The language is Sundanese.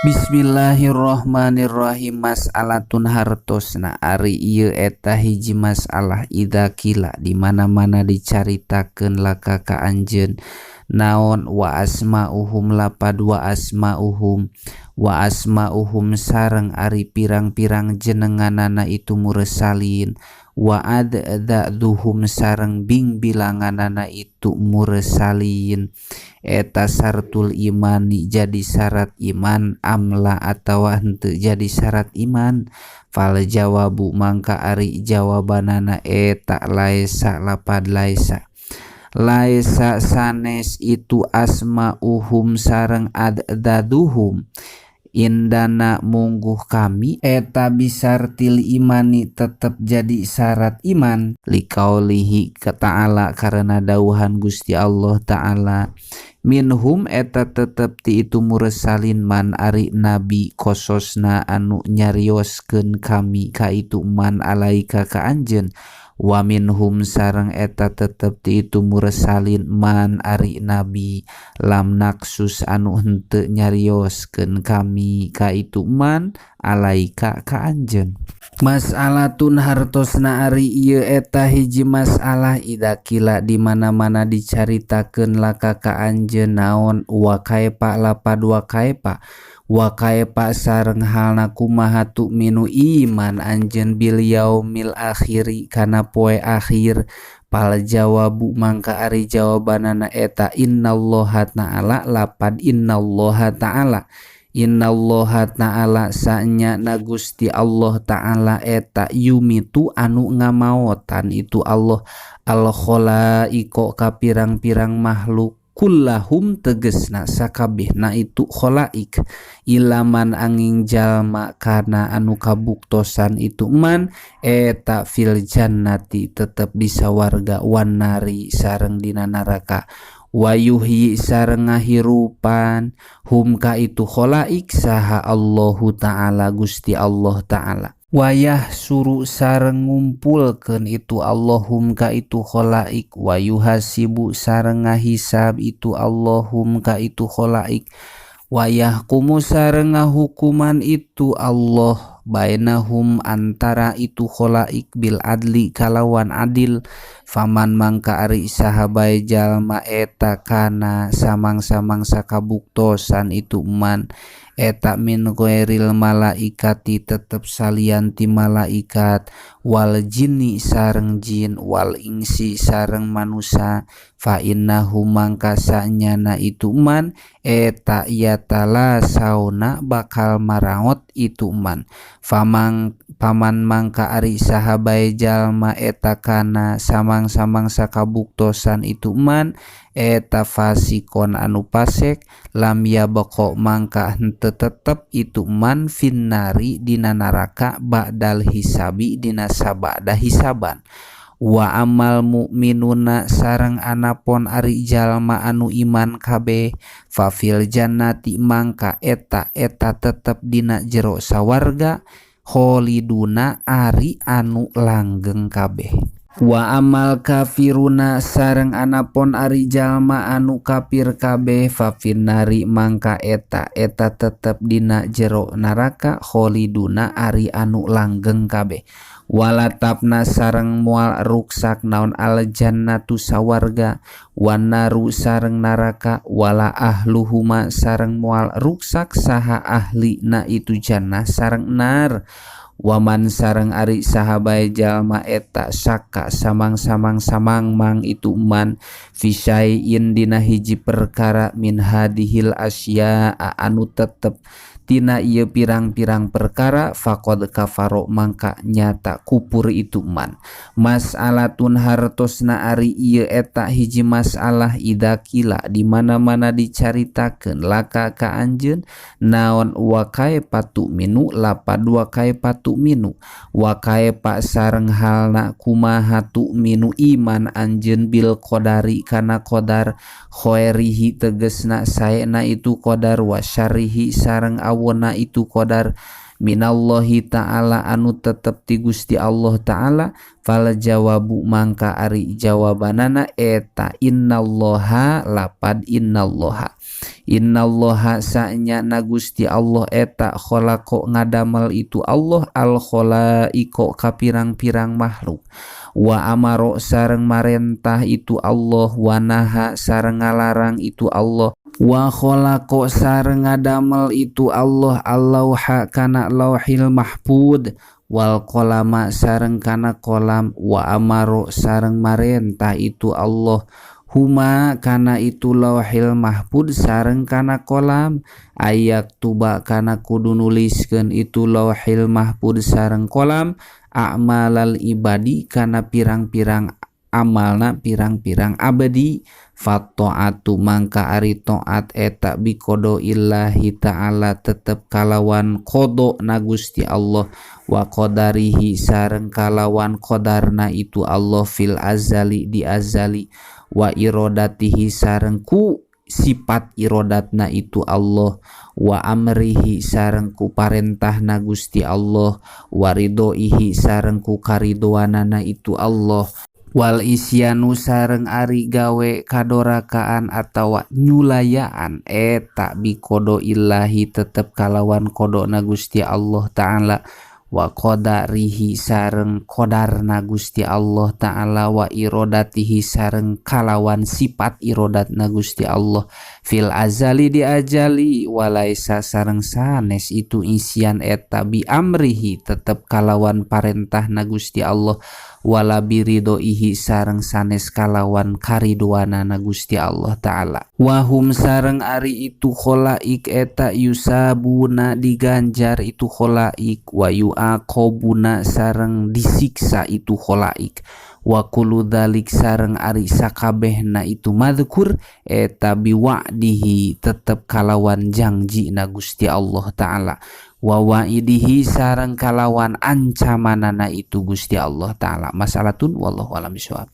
Bismillahirrahmanirrahim. Mas'alatun hartosna ari ieu eta hiji masalah idza qila di mana-mana dicaritakeun laka ka anjeun naon wa asma'uhum lapad wa asma'uhum wa asma'uhum sareng ari pirang-pirang jenenganana itu mursalin wa a'daduhum sareng bing bilanganana itu mursalin eta syartul imani jadi syarat iman amla atawa henteu jadi syarat iman. Fal jawabu mangka ari jawabanana eta laisa lapad laisa laisa sanes itu asma'uhum sareng a'daduhum indana mungguh kami eta bisyartil imani tetep jadi syarat iman liqaulihi ta'ala karena dauhan Gusti Allah Ta'ala minhum eta tetep ti itu mursalin man ari nabi qashashna anu nyarioskeun kami ka itu man alaika ka anjeun wa minhum sareng eta tetep ti itu mursalin man ari nabi lam naqshus anu henteu nyarioskeun kami ka itu man alaika ka anjeun. Mas'alatun hartosna ari ieu eta hiji masalah idza qila di mana-mana dicaritakeun laka ka anjeun naon wa kaifa lapad wa kaifa wa kaifa sareng halna kumaha tu'minu iman anjeun bil yaumil akhiri kana poe akhir. Fal jawabu mangka ari jawabanana eta innallaha ta'ala lapad innallaha ta'ala innallaha ta'ala sanya na Gusti Allah Ta'ala eta yumitu anu ngamaotan itu Allah al khalaiqa ka pirang-pirang makhluk kullahum tegesna sakabehna itu khalaik ilaman angin jalma kana anu kabuktosan itu man eta fil jannati tetep di sawarga wan nari sareng dina neraka wa yuhyi sareng ngahirupan hum ka itu khalaik saha Allahu Ta'ala Gusti Allah Ta'ala wayah suru sareng ngumpulkeun itu Allahum ka itu khalaik wa yuhasibu sareng ngahisab itu Allahum ka itu khalaik wayah kumu sareng ngahukuman itu Allah bainahum antara itu khalaik bil adli kalawan adil. Faman mangka ari saha bae jalma eta kana samang-samang sakabuktosan itu man eta min ghairil malaikati tetep salian ti malaikat wal jinni sareng jin wal insi sareng manusa fa innahu mangka sanyana itu man eta yatala sauna bakal maraot itu man. Famang paman mangka ari saha bae jalma eta kana samang-samang sakabuktosan itu man eta fasikon anu pasek lam yabqa mangka henteu tetep itu man finnari dina neraka ba'dal hisabi dina sabada hisaban. Wa amal mukminuna sareng anapon ari jalma anu iman kabeh fa fil jannati mangka eta eta tetep dina jero sawarga kholiduna ari anu langgeng kabeh. Wa amal kafiruna sareng anapon ari jalma anu kafir kabeh fa finnari mangka eta eta tetep dina jero neraka kholiduna ari anu langgeng kabeh. Wala tapna sareng moal ruksak naon al jannatu sawarga wan naru sareng neraka wala ahluhuma sareng moal ruksak saha ahli na itu jannah sareng nar. Waman sareng ari saha bae jalma eta saka samang-samang samangmang itu man fi syai'in dina hiji perkara min hadihil asya anu tetep tina ieu pirang-pirang perkara faqad kafaro mangka nyata kupur itu man. Mas'alatun hartosna ari ieu eta hiji masalah idza qila di mana-mana dicaritakeun laka ka anjeun naon wa kaifa tu'minu lapad wa kaifa tu'minu wa kaifa sareng halna kumaha tu'minu iman anjeun bil qadari kana qadar khairihi tegesna saena itu qadar wa syarrihi sareng awona itu qadar Minallahi ta'ala anu tetep ti Gusti Allah ta'ala. Fal jawabu mangka ari jawabanana eta innallaha lapad innallaha. Innallaha sanya na Gusti Allah eta khalaqa ngadamel itu Allah al khalaiqa ka pirang-pirang makhluk. Wa amaro sareng marentah itu Allah, wa naha sareng ngalarang itu Allah, wa khalaqa sareng ngadamel itu Allah al-lauha kana lauhil mahfud, wal qalama sareng kana kolam, wa amaro sareng marentah itu Allah huma kana itu lauhil mahfud sareng kana kolam, ayak tuba kana kudu nuliskeun itu lauhil mahfud sareng kolam a'malal ibadi kana pirang-pirang amalna pirang-pirang abadi. Fatto'atu mangka ari taat eta biqodo illahi ta'ala tetep kalawan qada na Gusti Allah, wa qadarihi sareng kalawan qadarna itu Allah fil azali di azali, wa irodatihi sareng ku sifat irodatna itu Allah, wa amrihi sareng ku parentahna Gusti Allah, wa ridhoihi sareng ku karidoanana itu Allah, wal isyanu sareng ari gawe kadorakaan atawa nyulayaan eta biqodo illahi tetep kalawan qadana Gusti Allah ta'ala, wa qadarihi sareng qadarna Gusti Allah ta'ala, wa irodatihi sareng kalawan sifat irodatna Gusti Allah fil azali di ajali, walaisa sareng sanes itu isyan eta bi amrihi tetep kalawan parentahna Gusti Allah, wala biridhoihi sareng sanes kalawan karidoanana Gusti Allah ta'ala. Wahum sareng ari itu kholaik eta yusabuna diganjar itu kholaik, wa yu'aqobuna sareng disiksa itu kholaik, wa kullu dzalik sareng ari sakabehna itu madhkur eta biwa'dihi tetep kalawan jangjina Gusti Allah ta'ala, wa wa'idihi sareng kalawan ancamanana itu Gusti Allah ta'ala. Masalatun wallahu a'lam bishawab.